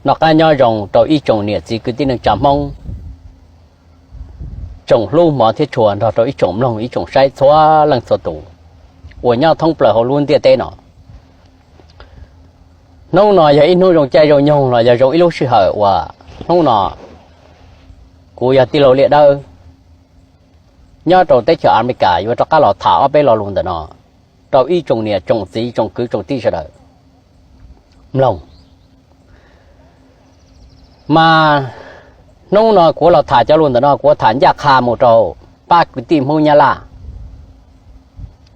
Noj qab nyob zoo rau ib tsoom niam txiv kwv tij neej tsa Hmoob, tsoom hlub hmov thiab tshua nrog rau ib tsoom mloog ib tsoom saib txhua leej txhua tus uas nyob thoob plaws hauv lub ntiaj teb no. Hnub no yog ib hnub zoo caij zoo nyoog los yog zoo ib lub sij hawm uas hnub no kuv yog tij laug Liaj Dawb nyob rau teb chaws Amelikas yuav rov qab los tham ob peb lo lus ntawm no rau ib tsoom niam tsoom txiv tsoom kwv tsoom tij sawv daws mloog. Mas hnub no kuv los tham cov lus ntawm no kuv tham ncaj qha mus rau pab kwv tij Hmoob Nyab Laj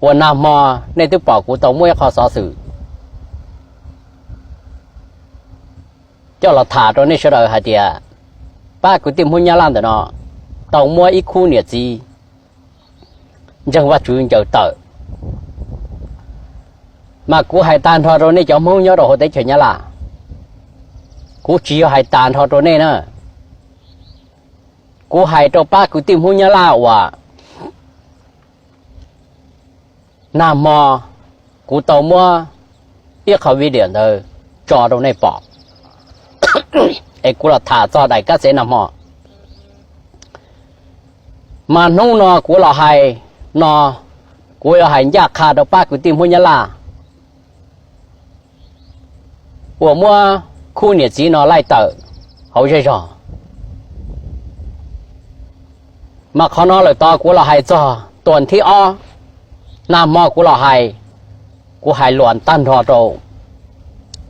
uas nag hmo nej twb pom kuv tau muab ib qho xov xwm coj los tham rau nej sawv daws hais tias pab kwv tij Hmoob Nyab Laj ntawm no tau muab ib khub niam txiv ntseeg Vajtswv ncaws tawm. Mas kuv hais tag nrho rau nej cov Hmoob nyob rau hauv teb chaws Nyab Laj, kuv tsis yog hais tag nrho rau nej na, kuv hais rau pab kwv tij Hmoob Nyab Laj uas nag hmo kuv tau muab ib qho video ntawd tso rau nej pom, es kuv los tham txog daim kab xev nag hmo. Mas hnub no kuv los hais no, kuv yuav hais ncaj qha rau pab kwv tij Hmoob Nyab Laj uas muab khub niam txiv no laij tawm hauv zej zog. Mas qhov no lawm tod kuv los hais txog tuas thib ob, nag hmo kuv los hais, kuv hais luas tag nrho rau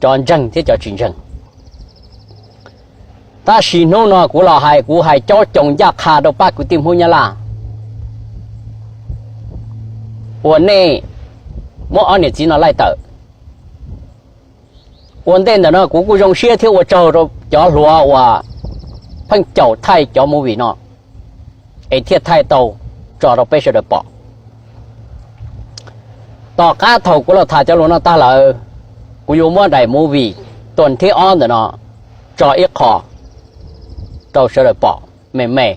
cov ntseeg thiab cov tsis ntseeg. Tab sis hnub no kuv los hais, kuv hais caub coos ncaj qha rau pab kwv tij Hmoob Nyab Laj uas nej muab ob niam txiv no laij tawm. Ua ntej ntawm no kuv kuj zoo siab thiab ua tsaug rau cov hluas uas pheej caum thaij cov movie no, es thiaj thaij tau tso rau peb sawv daws pom. Tom qab thaum kuv los tham cov lus no tag lawm, kuv yuav muab daim movie tuas thib ob ntawm no tso ib qho rau sawv daws pom me me.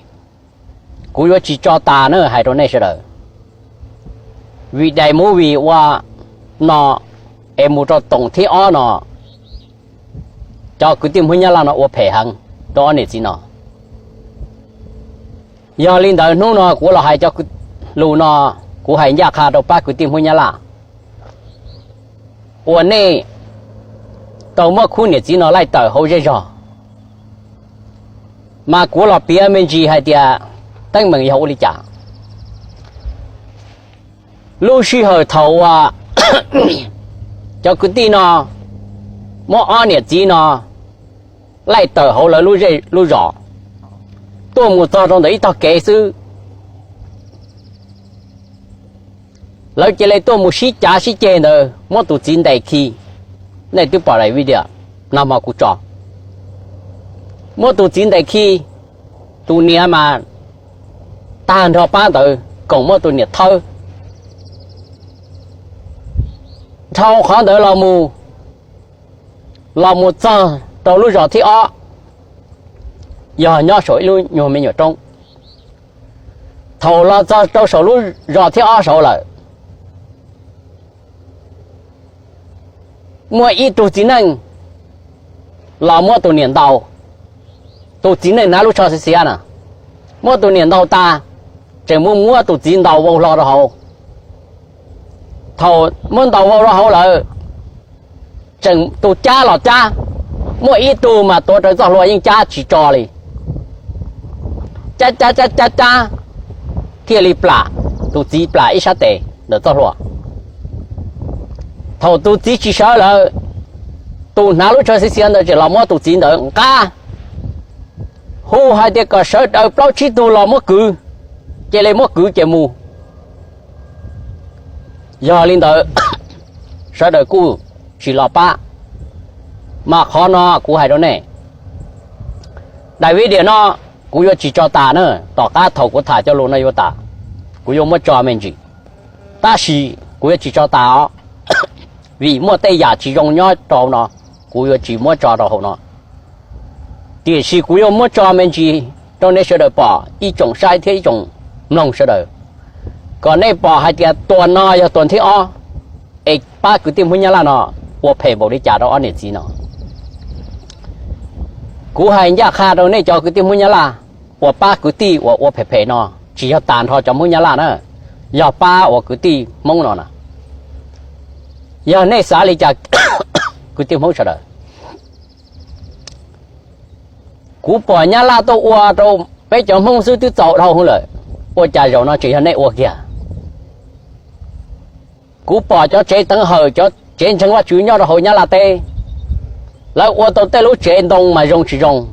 Kuv yuav tsis tso tas na hais rau nej sawv daws, vim daim movie ua no es mus rau toom thib ob no, cov kwv tij Hmoob Nyab Laj no ua phem heev rau ob niam txiv no. Yog li ntawd hnub no kuv los hais cov lus no, kuv hais ncaj qha rau pab kwv tij Hmoob Nyab Laj uas nej tau muab khub niam txiv no laij tawm hauv zej zog. Mas kuv los piav me ntsis hais tias teeb meem yog ua li cas. Lub sij hawm thaum uas cov kwv tij no muab ob niam txiv no laij tawm hauv lawv lub zej lub zos, tuaj mus txog rau ntawm ib tog kev xwb, lawv cia li tuaj mus sib cav sib ceg ntawd muab tus txiv ntes khi. Nej twb pom daim video nag hmo kuv tso, muab tus txiv ntes khi, tus niam mas tag nrho pab ntawd koom muab tus niam thawb. Dhau qhov ntawd los mus, los mus txog rau lub zos thib ob, yog nyob saum ib lub nyuag me nyuam roob. Thaum los txog rau saum lub zos thib ob saud lawm, muaj ib tug txiv neej los muab tus niam ntaus. Tus txiv neej hnav lub tsho xiav xiav na, muab tus niam ntaus tas, tseem muab muab tus txiv ntaus vau hlo rau hauv. Thaum muab ntaus vau rau hauv lawm, tseem tus cab los cab, muaj ib tug mas tuav rawv txoj hlua yeej cab tsis tso li. Cab cab cab cab cab, thiaj li plam, tus txiv plam ib sab tes ntawm txoj hlua. Thaum tus txiv tsis sawv lawm, tus hnav lub tsho xiav xiav ntawd tseem los muab tus txiv ntawd nqa, hu hais tias kom sawv daws plaub tsib tug los muab kwv, cia li muab kwv ces mus. Yog li ntawd, sawv daws kuj tsis los pab. Mas qhov no kuv hais rau nej, daim video no kuv yuav tsis tso tas na, tom qab thaum kuv tham cov lus no yuav tas, kuv yuav muab tso me ntsis. Tab sis kuv yuav tsis tso tas os, vim muaj tej yam tsis zoo nyob rau no, kuv yuav tsis muab tso rau hauv no. Tiam sis kuv yuav muab tso me ntsis rau nej sawv daws pom, ib tsoom saib thiab ib tsoom mloog sawv daws, kom nej pom hais tias tuas no yog tuas thib ob, es pab kwv tij Hmoob Nyab Laj no ua phem npaum li cas rau ob niam txiv no. Kuv hais ncaj qha rau nej cov kwv tij Hmoob Nyab Laj uas pab kwv tij uas ua phem phem no, tsis yog tas nrho cov Hmoob Nyab Laj na, yog pab uas kwv tij Hmoob no na. Yog nej xav li cas kwv tij Hmoob sawv daws, kuv pom Nyab Laj tuaj ua rau peb cov Hmoob xwb twb txaus dhau hwv lawm, ua cas zaum no tseem yog nej ua kiag? Kuv pom cov tsev teev hawm, cov tsev ntseeg Vajtswv nyob rau hauv Nyab Laj teb, lawv ua tau tej lub tsev ntoo mas zoo tsis zoo,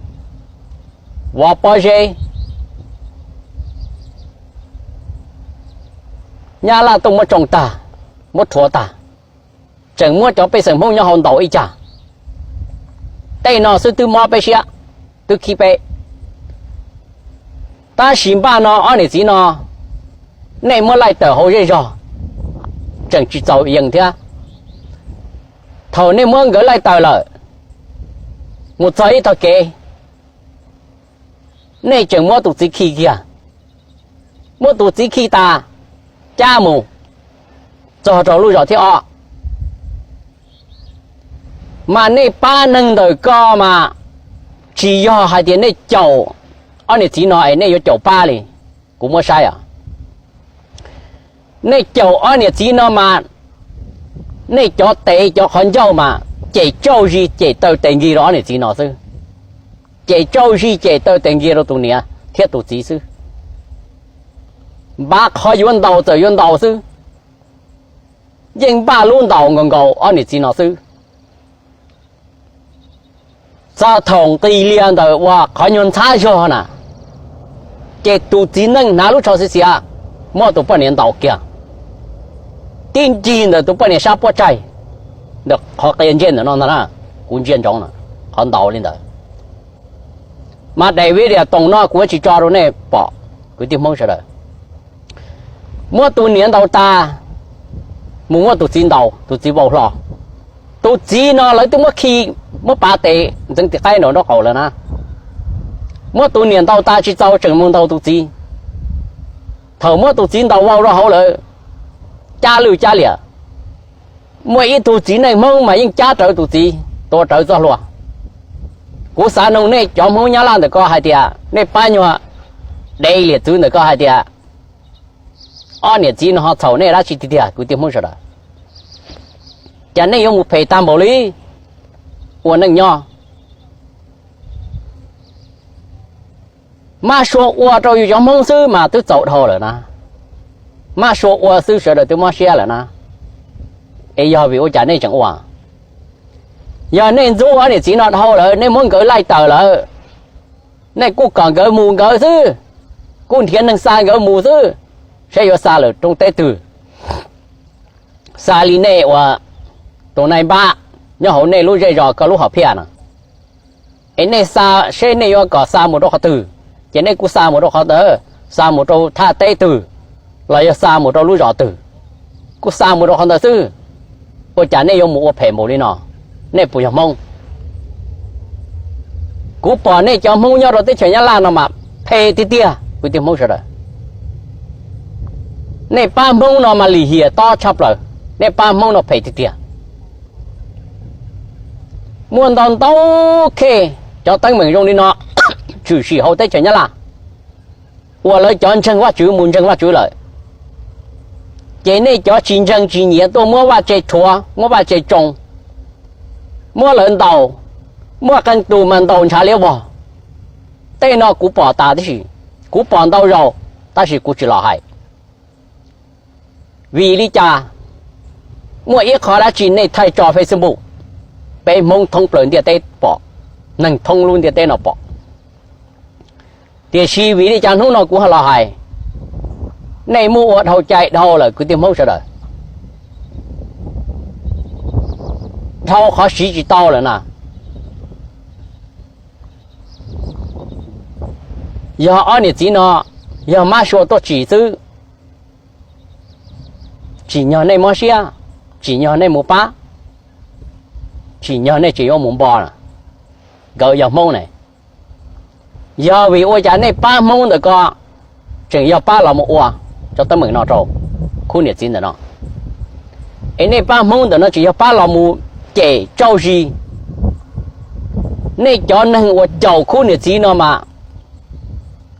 vov pob zeb, Nyab Laj tuaj muab tsoo tag, muab rhuav tag, tseem muab cov pej xeem Hmoob nyob hauv ntaus ib cag. Tej no xwb twb mob peb siab, twb khib peb. Tab sis npaj no ob niam txiv no, nej muab laij tawm hauv zej zog, tseem tsis txaus yees thiab. Thaum nej muab nkawd laij tawm lawm, mus txog ib tog kev, nej tseem muab tus txiv khi kiag. Muab tus txiv khi tas, cab mus txog rau lub zos thib ob. Mas nej pab neeg ntawm ko mas tsis yog hais tias nej caum ob niam txiv no es nej yuav caum pab li. Kuv muab saib os, nej caum ob niam txiv no mas nej cov tes cov qhov ncauj mas cem tsauj zis cem taw tes nkig rau ob niam txiv no xwb. Cem tsauj zis cem taw tes nkig rau tus niam thiab tus txiv xwb. Npaj qhov yuav ntaus txawm yuav ntaus xwb, yeej npaj lub ntaus nkaus nkaus ob niam txiv no xwb. Txog thaum nqis lias ntawm uas qhov nyuag ntxhab zog na, ces tus txiv neej hnav lub tsho xiav xiav, muab tus poj niam ntaus kiag, tib ncig ntawm tus poj niam sab puab tsaig, ntawm qhov qia ntsej ntawm no ntag na, kuv ntsia ntsoov na, qhov ntaus li ntawd. Mas daim video toos no kuv yuav tsis tso rau nej pom, kwv tij Hmoob sawv daws. Muab tus niam ntaus tas, mus muab tus txiv ntaus, tus txiv vau hlo. Tus txiv no lawv twb muab khi, muab pav tes ntxeev tis qaib nraum nraub qaum lawm na. Muab tus niam ntaus tas tsis txaus tseem mus ntaus tus txiv. Thaum muab tus txiv ntaus vau rau hauv lawm, cab lwj cab liam. Muaj ib tug txiv neej Hmoob mas yeej cab rawv tus txiv, tua rawv txoj hlua. Kuv xav nug nej cov Hmoob Nyab Laj ntawm ko hais tias nej pab nyuag dev liam txwv ntawm ko hais tias ob niam txiv no ho txhaum nej dab tsi tiag tiag kwv tij Hmoob sawv daws? Cas nej yuav mus phem tag npaum li? Ua neej nyob mab sua ua rau yus cov Hmoob xwb mas twb txaus dhau lawm na. Mab sua ua xwb sawv daws twb mob siab lawm na. Es yog vim ua cas nej tseem ua? Yog nej ntxub ob niam txiv no dhau lawm, nej muab nkawd laij tawm lawm, nej kuj kom nkawd mus nkawd xwb, kuj nrhiav neeg xa nkawd mus xwb, saib yuav xa lawm rau teb twg. Xa li nej uas tus nai npab nyob hauv nej lub zej zos ko lub hom phiaj no, es nej xa seb nej yuav kom xa mus rau qhov twg, ces nej kuj xa mus rau qhov ntawd, xa mus rau thaj teb twg, los yog xa mus rau lub zos twg, kuj xa mus rau qhov ntawd xwb. Ua cas nej yuav mus ua phem npaum li no? Nej puas yog Hmoob? Kuv pom nej cov Hmoob nyob rau teb chaws Nyab Laj no mas phem tiag tiag kwv tij Hmoob sawv daws. Nej pab Hmoob no mas lim hiam tob tshaj plaws, nej pab Hmoob no phem tiag tiag. Muaj ntau ntau khej cov teeb meem zoo li no tshwm sim hauv teb chaws Nyab Laj, uas lawv cov ntseeg Vajtswv mus ntseeg Vajtswv lawm, ces nej cov tsis ntseeg tsis nyiam tuaj muab vaj tse rhuav, muab vaj tse tsoo, muab lawv ntaus, muaj qee tus mas ntaus ntshav liab vog. Tej no kuv pom tas tib si, kuv pom ntau zaus, tab sis kuv tsis los hais. Vim li cas? Muaj ib qho dab tsi nej thaij tso Facebook, peb Hmoob thoob plaws ntiaj teb pom, neeg thoob lub ntiaj teb no pom. Tiam sis vim li cas hnub no kuv ho los hais? Nej muaj ua dhau cai dhau lawm kwv tij Hmoob sawv daws, dhau qhov siv tsis tau lawm na. Yog ob niam txiv no, yog mab sua tuaj tsim xwb, tsim nyog nej mob siab, tsim nyog nej mus pab, tsim nyog nej tseem yuav mus npo na. Nkawd yog Hmoob ne, yog vim ua cas nej pab Hmoob ntawm ko tseem yog pab los mus ua cov teeb meem no rau khub niam txiv ntawm no? Es nej pab Hmoob ntawm no tseem yog pab los mus cem tsauj zis, Nej cov neeg uas caum khub niam txiv no mas,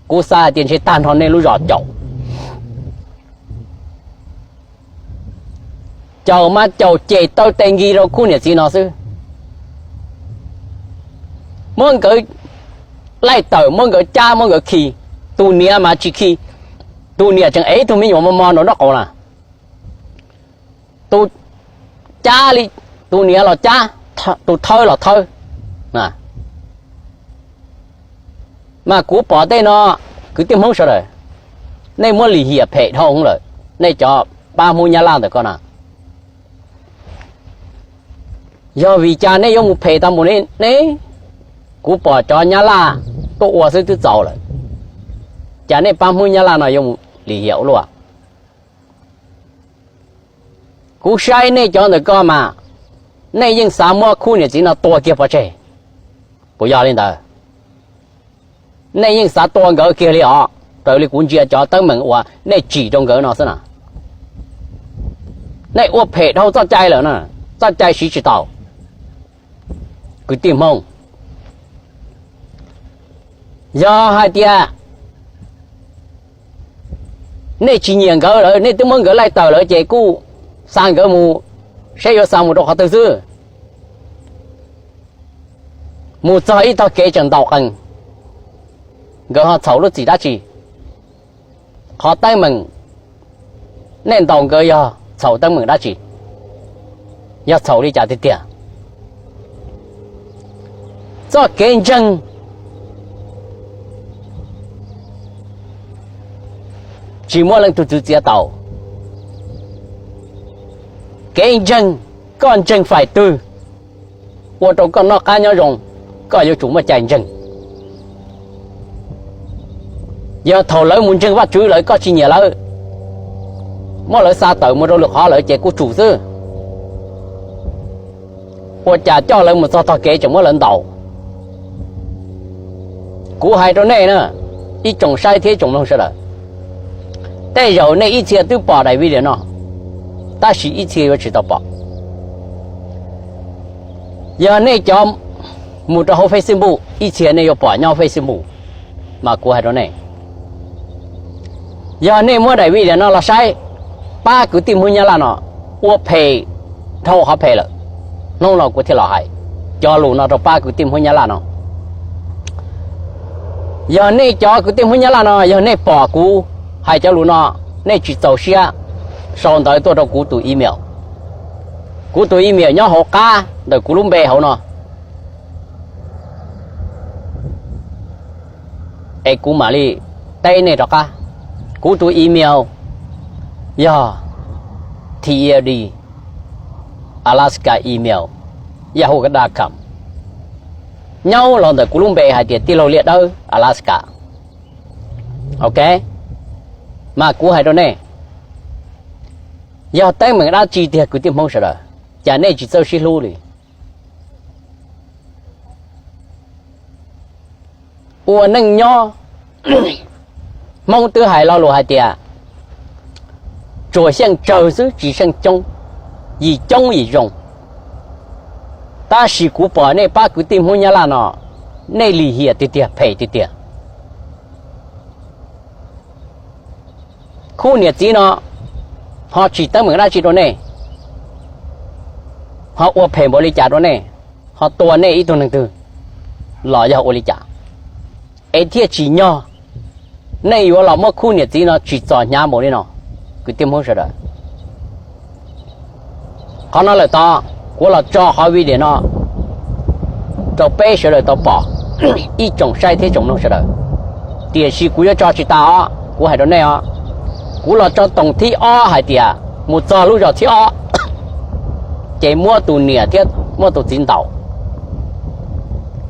kuv xav hais tias ntshe tag nrho nej lub zos caum. Caum mas caum cem taw tes nkis rau khub niam txiv no xwb. Muab nkawd laij tawm, muab nkawd cab, muab nkawd khi. Tus niam mas tsis khi, tus niam tseem ev ib tug me nyuam mos mos nraum nraub qaum na. Tus cab li, tus niam los cab, tus thawb los thawb. Mas kuv pom tej no, kwv tij Hmoob sawv daws, nej muab lim hiam phem dhau lawm, nej cov pab Hmoob Nyab Laj ntawm ko na. Yog vim cas nej yuav mus phem tau mus ne? Kuv pom cov Nyab Laj tuaj ua xwb twb txaus lawm, cas nej pab Hmoob Nyab Laj no yuav mus lim hiam ua luaj? Kuv saib nej cov ntawm ko mas, nej yeej xav muab khub niam txiv no tua kiag pov tseg. Puas yog li ntawd? Nej yeej xav tua nkawd kiag li os, raws li kuv ntsia cov teeb meem uas nej tsim rau nkawd no xwb na. Nej ua phem dhau txoj cai lawm na, txoj cai siv tsis tau. Kwv tij Hmoob, yog hais tias nej tsis nyiam nkawd lawm, nej twb muab nkawd laij tawm lawm ces kuj xa nkawd mus, saib yuav xa mus rau qhov twg xwb. Mus txog ib tog kev tseem ntaus qees, nkawd ho txhaum lub txim dab tsi? Qhov teeb meem nej ntaus nkawd yog txhaum teeb meem dab tsi? Yog txhaum li cas tiag tiag? Txoj kev ntseeg tsis muaj leej twg txwv txiav tau. Kev ntseeg, koj ntseeg fais twg, ua rau koj noj qab nyob zoo, koj yuav tsum muaj cai ntseeg. Yog thaum lawv mus ntseeg Vajtswv lawm koj tsis nyiam lawv, muab lawv xa tawm mus rau lwm qhov lawm ces kuj tsum xwb. Ua cas coj lawv mus txog tog kev tseem muab lawv ntaus? Kuv hais rau nej na, ib tsoom saib thiab ib tsoom mloog sawv daws, tej zaum nej ib txhia twb pom daim video no, tab sis ib txhia yuav tsis tau pom. Yog nej cov mus rau hauv Facebook, ib txhia nej yuav pom nyob hauv Facebook, mas kuv hais rau nej, yog nej muab daim video no los saib, pab kwv tij Hmoob Nyab Laj no ua phem dhau qhov phem lawm. Hnub no kuv thiaj los hais cov lus no rau pab kwv tij Hmoob Nyab Laj no. Yog nej cov kwv tij Hmoob Nyab Laj no, yog nej pom kuv hais cov lus no, nej tsis txaus siab sau ntawv tuaj rau kuv tus email. Kuv tus email nyob hauv qab ntawm kuv lub npe hauv no, es kuv mam li teb nej rov qab. Kuv tus email yog T E L D Alaska email yahoo dot com. Nyob los ntawm kuv lub npe hais tias tij laug Liaj Dawb Alaska. Ok, mas kuv hais rau nej, yog teeb meem dab tsi tiag kwv tij Hmoob sawv daws, cas nej tsis txawj sib hlub li? Ua neej nyob, Hmoob twb hais lo lus hais tias tsuas xyeej tsawg xwb tsis xyeej coob, yim coob yim zoo. Tab sis kuv pom nej pab kwv tij Hmoob Nyab Laj no, nej lim hiam tiag tiag, phem tiag tiag. Khub niam txiv no ho tsim teeb meem dab tsi rau nej, ho ua phem npaum li cas rau nej, ho tua nej ib tug neeg twg los yog ua li cas, es thiaj tsim nyog nej yuav los muab khub niam txiv no tsim txom hnyav npaum li no, kwv tij Hmoob sawv daws. Qhov no lawm tod, kuv los tso qhov video no rau peb sawv daws tau pom, ib tsoom saib thiab tsoom mloog sawv daws. Tiam sis kuv yuav tso tsis tas os, kuv hais rau nej os, kuv los tso toom thib ob hais tias mus txog lub zos thib ob, ces muab tus niam thiab muab tus txiv ntaus.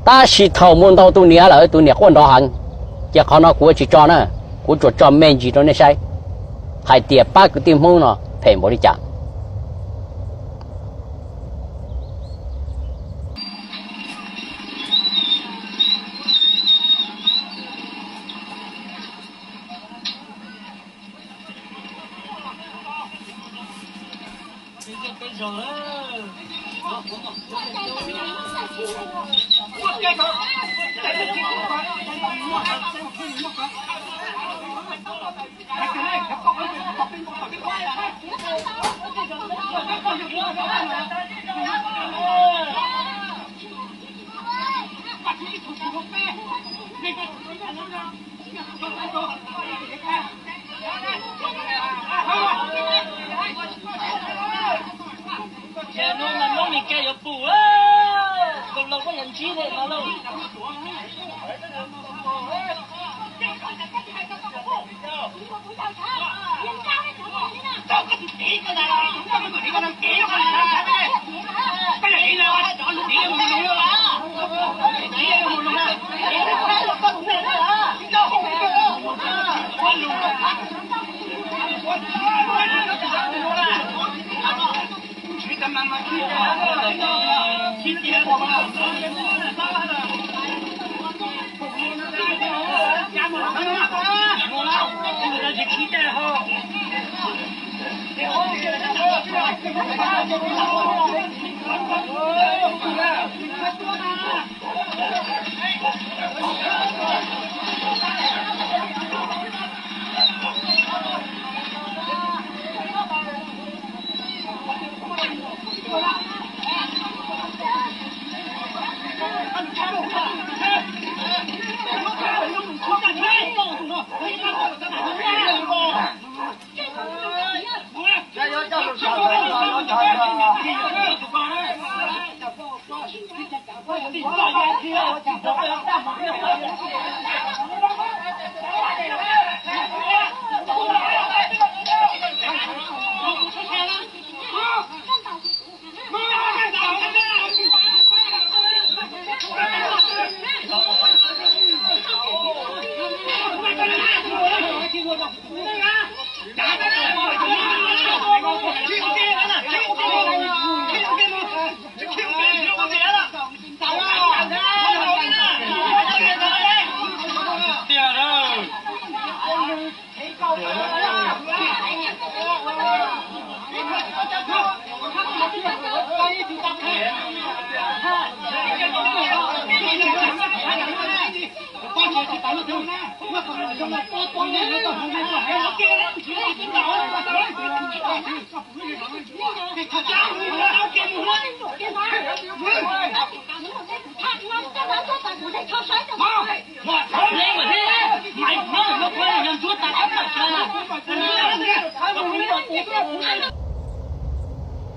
Tab sis thaum mus ntaus tus niam lawm, tus niam quaj nrov heev, ces qhov no kuv tsis tso na, kuv tsuas tso me ntsis rau nej saib hais tias pab kwv tij Hmoob no phem npaum li cas. Ces no mas Hmoob Mes Kas yuav pum, tus laus koj yuav ntsib li no lauj.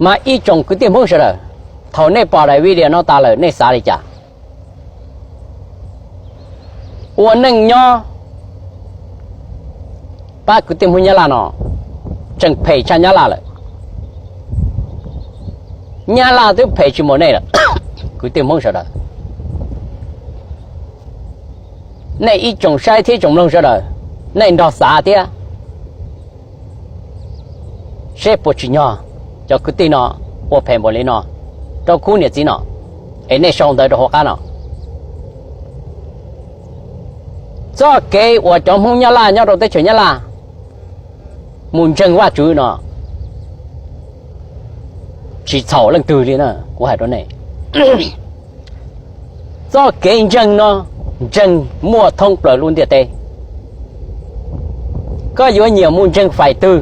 Mas ib tsoom kwv tij Hmoob sawv daws, thaum nej pom daim video no tas lawm nej xav li cas? Ua neej nyob pab kwv tij Hmoob Nyab Laj no tseem phem tshaj Nyab Laj lawm. Nyab Laj twb phem tsis npaum nej lawm. Kwv tij Hmoob sawv daws, nej ib tsoom saib thiab tsoom mloog sawv daws, nej nrog xav thiab seb puas tsim nyog cov kwv tij no ua phem npaum li no rau khub niam txiv no, es nej sau ntawv rau hauv qab no. Txoj kev uas cov Hmoob Nyab Laj nyob rau teb chaws Nyab Laj mus ntseeg Vajtswv no tsis txhaum leej twg li na, kuv hais rau nej. Txoj kev ntseeg no ntseeg muaj thoob plaws lub ntiaj teb. Koj yuav nyiam mus ntseeg fais twg,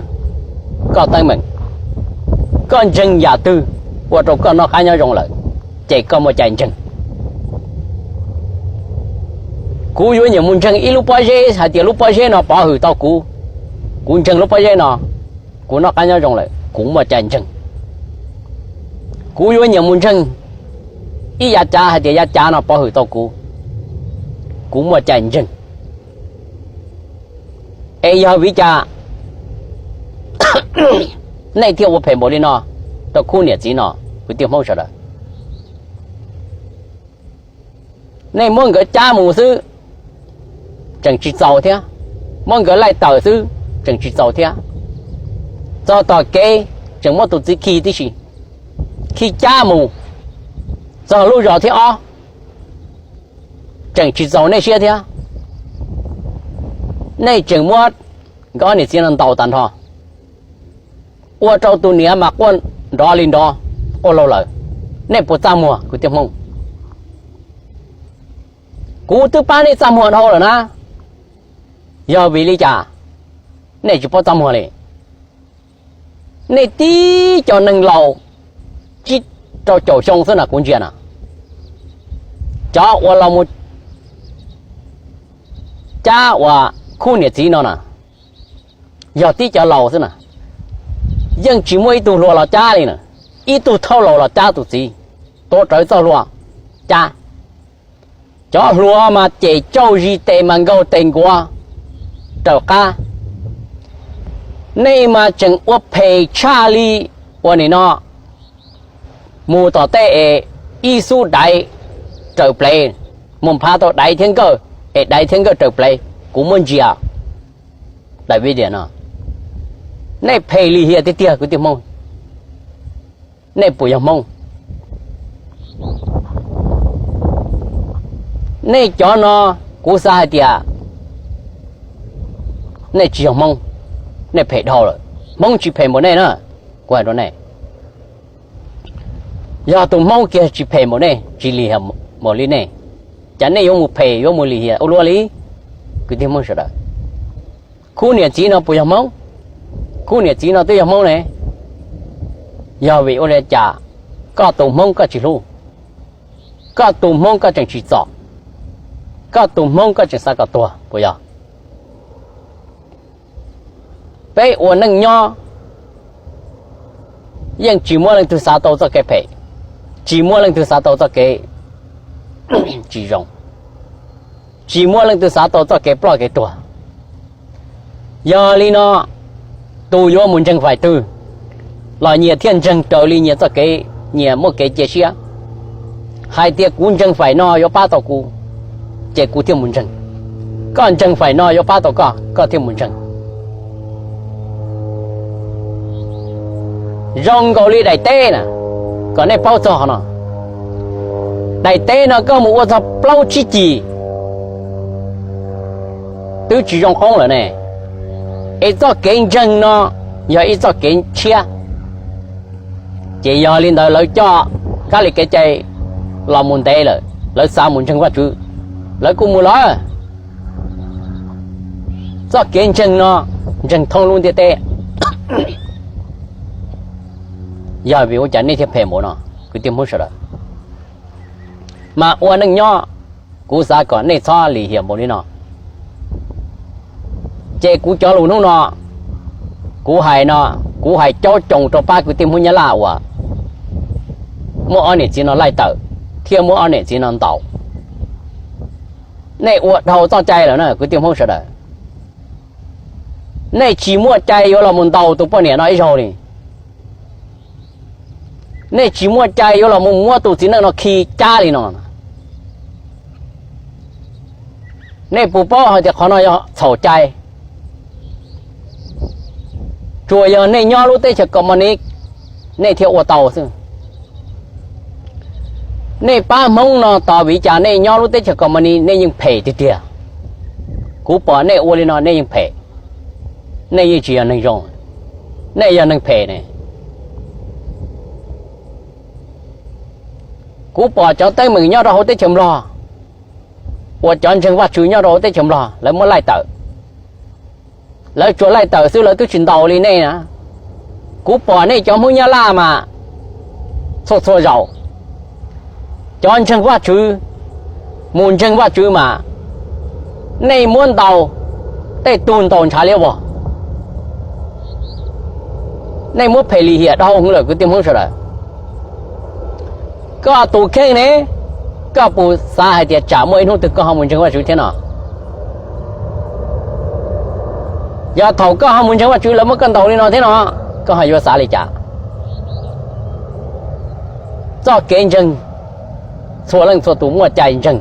koj teeb meem. Koj ntseeg yam twg ua rau koj noj qab nyob zoo lawm, ces koj muaj cai ntseeg. Kuv yuav nyiam mus ntseeg ib lub pob zeb hais tias lub pob zeb no pov hwm tau kuv, kuv ntseeg lub pob zeb no, kuv noj qab nyob zoo lawm, kuv muaj cai ntseeg. Kuv yuav nyiam mus ntseeg ib yav cav hais tias yav cav no pov hwm tau kuv, kuv muaj cai ntseeg. Es yog vim cas nej thiaj ua phem npaum li no rau khub niam txiv no, kwv tij Hmoob sawv daws? Nej muab nkawd cab mus xwb tseem tsis txaus thiab, muab nkawd laij tawm xwb tseem tsis txaus thiab. Txog tom kev tseem muab tus txiv khi tib si, khi cab mus txog lub zos thib ob tseem tsis txaus nej siab thiab. Nej tseem muab nkawd ob niam txiv no ntaus tag nrho, ua rau tus niam mas quaj nrov li nrov, quaj laug lawm. Nej puas txaj muag kwv tij Hmoob? Kuv twb pab nej txaj muag dhau lawm na. Yog vim li cas nej tsis paub txaj muag li? Nej tib cov neeg laus tsib rau caum xyoo xwb na kuv ntsia na. Cov uas los mus cab uas khub niam txiv no na, yog tib cov laus xwb na, yeej tsis muaj ib tug hluas los cab li na, ib tug thauj laus los cab tus txiv, tuav rawv txoj hlua cab. Cov hluas mas cem cauj zis tes mas nkaug tes nkuav raws qab. Nej mas tseem ua phem tshaj li ua nim no mus tom tej es ib xub daiv raws plev, mus phav tau daiv thiab nkawj es daiv thiab nkawj raws plev, kuv muab ntsia daim video no. Nej phem lim hiam tiag tiag kwv tij Hmoob. Nej puas yog Hmoob? Nej cov no kuv xav hais tias nej tsis yog Hmoob, nej phem dhau lawm. Hmoob tsis phem npaum nej na, kuv hais rau nej. Yog tus Hmoob kiag tsis phem npaum nej, tsis lim hiam npaum li nej, cas nej yuav mus phem yuav mus lim hiam ua luaj li? Kwv tij Hmoob sawv daws, khub niam txiv no puas yog Hmoob? Khub niam txiv no twb yog Hmoob ne. Yog vim ua li cas koj tus Hmoob koj tsis hlub? Koj tus Hmoob koj tseem tsim txom? Koj tus Hmoob koj tseem xav kom tuag puas yog? Peb ua neej nyob yeej tsis muaj leej twg xav tau txoj kev phem, tsis muaj leej twg xav tau txoj kev tsis zoo, tsis muaj leej twg xav tau txoj kev ploj kev tuag. Yog li no, tus yuav mus ntseeg fais twg los nyias thiaj ntseeg raws li nyias txoj kev, nyias muaj kev cia siab hais tias kuv ntseeg fais no yuav pab tau kuv, ces kuv thiaj mus ntseeg. Koj ntseeg fais no yuav pab tau koj, koj thiaj mus ntseeg. Zoo nkaus li daim teb na, kom nej paub txog no, daim teb no koj mus ua txog plaub tsib cim twb tsis zoo qoob lawm ne. Es txoj kev ntseeg no yog ib txoj kev tshiab. Ces yog li ntawd lawv coj kab li kev cai los mus ntev lawm, lawv xav mus ntseeg Vajtswv, lawv kuj mus lawm. Txoj kev ntseeg no ntseeg thoob lub ntiaj teb. Yog vim ua cas nej thiaj phem npaum no, kwv tij Hmoob sawv daws? Mas ua neej nyob, kuv xav kom nej txhob lim hiam npaum li no. Ces kuv cov lus hnub no, kuv hais no, kuv hais caub coos rau pab kwv tij Hmoob Nyab Laj uas muab ob niam txiv no laij tawm thiab muab ob niam txiv no ntaus. Nej ua dhau txoj cai lawm na kwv tij Hmoob sawv daws. Nej tsis muaj cai yuav los mus ntaus tus poj niam no ib zaug li. Nej tsis muaj cai yuav los mus muab tus txiv neej no khi cab li no. Nej puas paub hais tias qhov no yog txhaum cai? Tsuas yog nej nyob lub teb chaws Kaus Mas Nis nej thiaj ua tau xwb. Nej pab Hmoob no tos vim cas nej nyob lub teb chaws Kaus Mas Nis nej yeej phem tiag tiag. Kuv pom nej ua li no nej yeej phem, nej yeej tsis yog neeg zoo, nej yog neeg phem ne. Kuv pom cov teeb meem nyob rau hauv teb chaws Nplog uas cov ntseeg Vajtswv nyob rau hauv teb chaws Nplog lawv muab laij tawm. Lawv tsuas laij tawm xwb lawv twb tsis ntaus li nej na. Kuv pom nej cov Hmoob Nyab Laj mas txhua txhua zaus cov ntseeg Vajtswv mus ntseeg Vajtswv mas nej muab ntaus tej tug ntaus ntshav liab vog. Nej muab phem lim hiam dhau hwv lawm kwv tij Hmoob sawv daws. Koj tus kheej ne, koj puas xav hais tias tsam muaj ib hnub twg koj ho mus ntseeg Vajtswv thiab no? Yog thaum koj ho mus ntseeg Vajtswv lawv muab koj ntaus li no thiab no, koj ho yuav xav li cas? Txoj kev ntseeg, txhua leej txhua tus muaj cai ntseeg.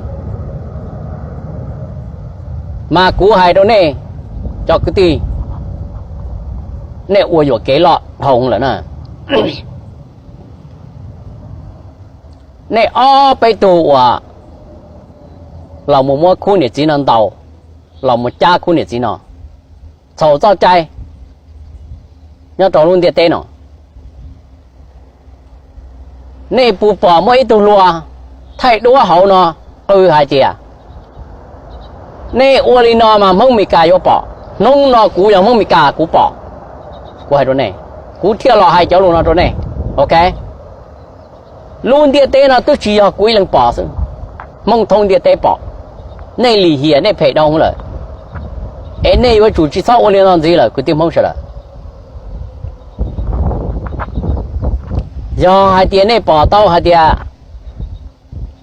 Mas kuv hais rau nej cov kwv tij, nej ua yuam kev loj dhau lawm na. Nej ob peb tug uas los mus muab khub niam txiv no ntaus, los mus cab khub niam txiv no, txhaum txoj cai nyob rau lub ntiaj teb no. Nej puas pom muaj ib tug hluas thaij duab hauv no qw hais tias, nej ua li no mas Hmoob Meskas yuav pom, hnub no kuv yog Hmoob Meskas kuv pom. Kuv hais rau nej, kuv thiaj los hais cov lus no rau nej. Ok, lub ntiaj teb no twb tsis yog kuv ib leeg pom xwb, Hmoob thoob ntiaj teb pom. Nej lim hiam nej phem dhau lawm, es nej yuav tsum tsis txhob ua li no ntxiv lawm kwv tij Hmoob sawv daws. Yog hais tias nej pom tau hais tias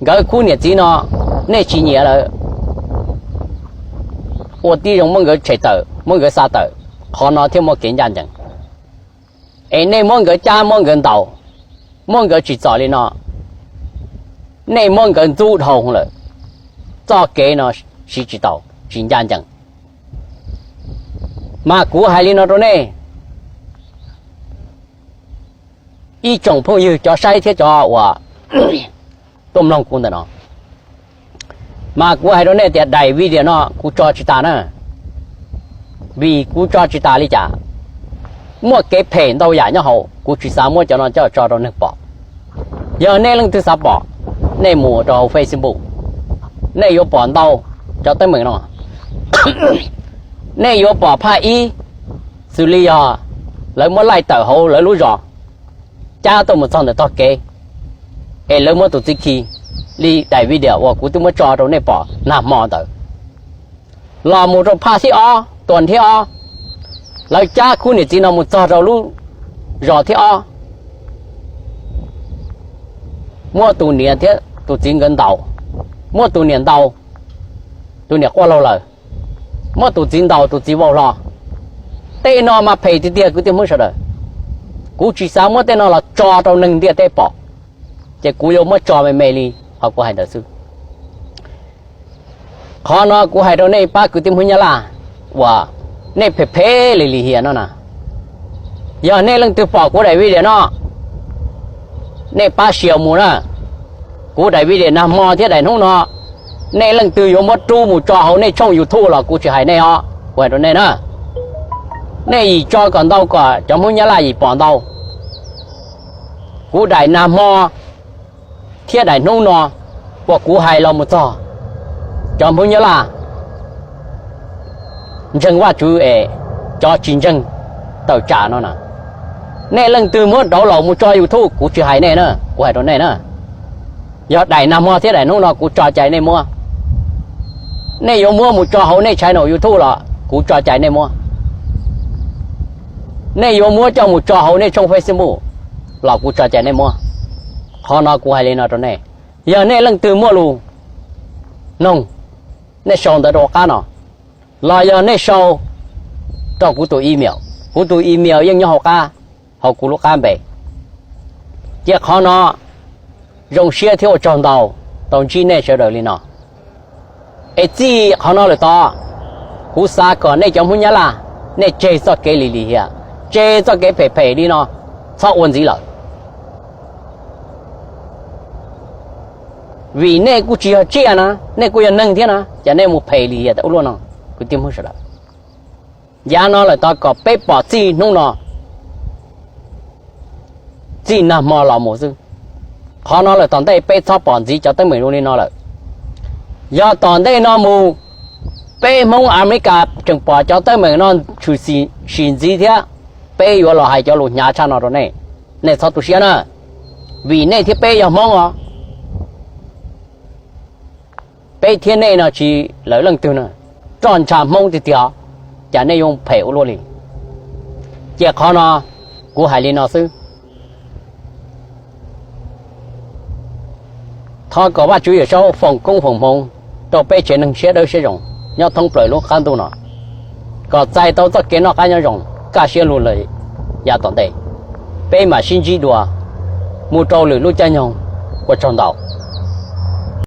nkawd khub niam txiv no nej tsis nyiam lawm, ua tib zoo muab nkawd tshem tawm, muab nkawd xa tawm, qhov no thiaj muaj kev ncaj ncees. Es nej muab nkawd cab muab nkawd ntaus, muab nkawd tsim txom li no, nej muab nkawd ntxub dhau lawm, txoj kev no siv tsis tau, tsis ncaj ncees. Mas kuv hais li no rau nej, ib tsoom phooj ywg cov saib thiab cov uas tuaj mloog kuv ntawm no, mas kuv hais rau nej tias daim video no kuv tso tsis tas na. Vim kuv tso tsis tas li cas? Muaj kev phem ntau yam nyob hauv, kuv tsis xav muab cov no coj tso rau neeg pom. Yog nej leej twg xav pom, nej mus rau hauv Facebook, nej yuav pom ntau cov teeb meem no. Nej yuav pom phaj ib, xws li yog lawv muab laij tawm hauv lawv lub zos, cab tuaj mus txog ntawm tog kev, es lawv muab tus txiv khi, li daim video uas kuv twb muab tso rau nej pom nag hmo ntawd. Los mus rau phaj thib ob, tuas thib ob, lawv cab khub niam txiv no mus txog rau lub zos thib ob, muab tus niam thiab tus txiv nkawd ntaus, muab tus niam ntaus, tus niam quaj laug lawm, muab tus txiv ntaus tus txiv vau hlo. Tej no mas phem tiag tiag kwv tij Hmoob sawv daws. Kuv tsis xav muab tej no los tso rau neeg ntiaj teb pom, ces kuv yuav muab tso me me li qhov kuv hais ntawd xwb. Qhov no kuv hais rau nej pab kwv tij Hmoob Nyab Laj uas nej phem phem li lim hiam no na, yog nej leej twg pom kuv daim video no, nej pab share mus na. Kuv daim video nag hmo thiab daim hnub no, nej leej twg yuav muab rub mus tso hauv nej tshooj YouTube los kuv tsis hais nej os, kuv hais rau nej na. Nej yim tso kom ntau kom cov Hmoob Nyab Laj yim pom ntau. Kuv daim nag hmo thiab daim hnub no uas kuv hais los mus txog, cov Hmoob Nyab Laj ntseeg Vajtswv es cov tsis ntseeg tawm tsam no na, nej leej twg muab download mus tso YouTube kuv tsis hais nej na, kuv hais rau nej na. Yog daim nag hmo thiab daim hnub no kuv tso cai nej muab. Nej yuav muab mus tso hauv nej channel YouTube los kuv tso cai nej muab. Nej yuav muab coj mus tso hauv nej tshooj Facebook los kuv tso cai nej muab. Qhov no kuv hais li no rau nej, yog nej leej twg muaj lus noog, nej sau ntawv rau hauv qab no, los yog nej sau rau kuv tus email, kuv tus email yeej nyob hauv qab, hauv kuv lub qab npe. Ces qhov no zoo siab thiab ua tsaug ntau tau ntsib nej sawv daws li no. Es txij qhov no lawm tod, kuv xav kom nej cov Hmoob Nyab Laj, nej tseg txoj kev lim lim hiam, tseg txoj kev phem phem li no, txhob ua ntxiv lawm. Vim nej kuj tsis yog tsiaj na, nej kuj yog neeg thiab na, cas nej mus phem lim hiam ua luaj no, kwv tij Hmoob sawv daws. Yav no lawm tod kom peb pom txij hnub no, txij nag hmo los mus xwb. Qhov no lawm tom ntej peb txhob pom ntxiv cov teeb meem zoo li no lawm. Yog tom ntej no mus, peb Hmoob Amelikas tseem pom cov teeb meem no tshwm sim ntxiv thiab, peb yuav los hais cov lus hnyav tshaj no rau nej. Nej txhob tu siab na, vim nej thiab peb yog Hmoob os. Peb thiab nej no tsis lawv leej twg na, roj ntsha Hmoob tiag tiag, cas nej yuav phem ua luaj li. Ces qhov no kuv hais li no xwb. Thov kom Vajtswv Yawm Saub foom koob foom hmoov rau peb tsev neeg siab dawb siab zoo nyob thoob plaws lub qab ntuj no, kom txais tau txoj kev noj qab nyob zoo, kaj siab lug lawm yav tom ntej. Peb mam sib ntsib dua mus rau lwm lub caij nyoog. Ua tsaug ntau.